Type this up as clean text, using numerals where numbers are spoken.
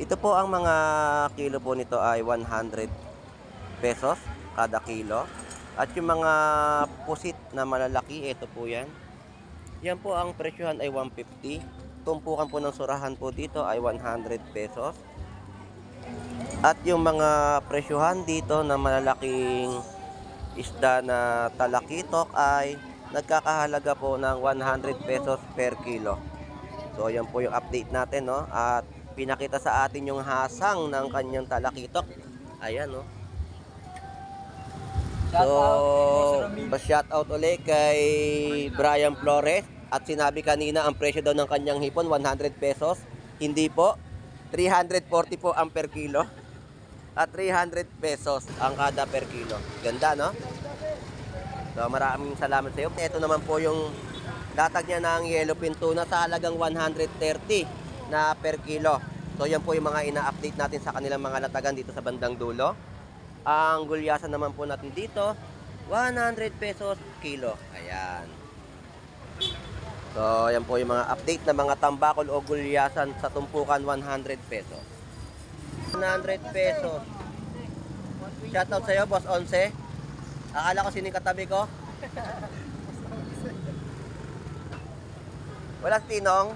Ito po ang mga kilo po nito ay 100 pesos kada kilo. At yung mga pusit na malalaki, ito po yan. Yan po ang presyohan ay 150. Tumpukan po ng surahan po dito ay 100 pesos. At yung mga presyohan dito na malalaking isda na talakitok ay nagkakahalaga po ng 100 pesos per kilo. So yan po yung update natin, no? At pinakita sa atin yung hasang ng kanyang talakitok. Ayan, no? So, shout out ulit kay Brian Flores. At sinabi kanina ang presyo daw ng kanyang hipon 100 pesos. Hindi po, 340 po ang per kilo. At 300 pesos ang kada per kilo. Ganda, no? So maraming salamat sa iyo. Ito naman po yung latag niya ng yellowfin tuna sa halagang 130 na per kilo. So yan po yung mga ina-update natin sa kanilang mga latagan dito sa bandang dulo. Ang gulyasan naman po natin dito, 100 pesos kilo. Ayan. So yan po yung mga update na mga tambakol o gulyasan sa tumpukan 100 pesos. 100 pesos. Shoutout sa iyo, Boss Onse. Akala ko sining katabi ko. Walang tinong.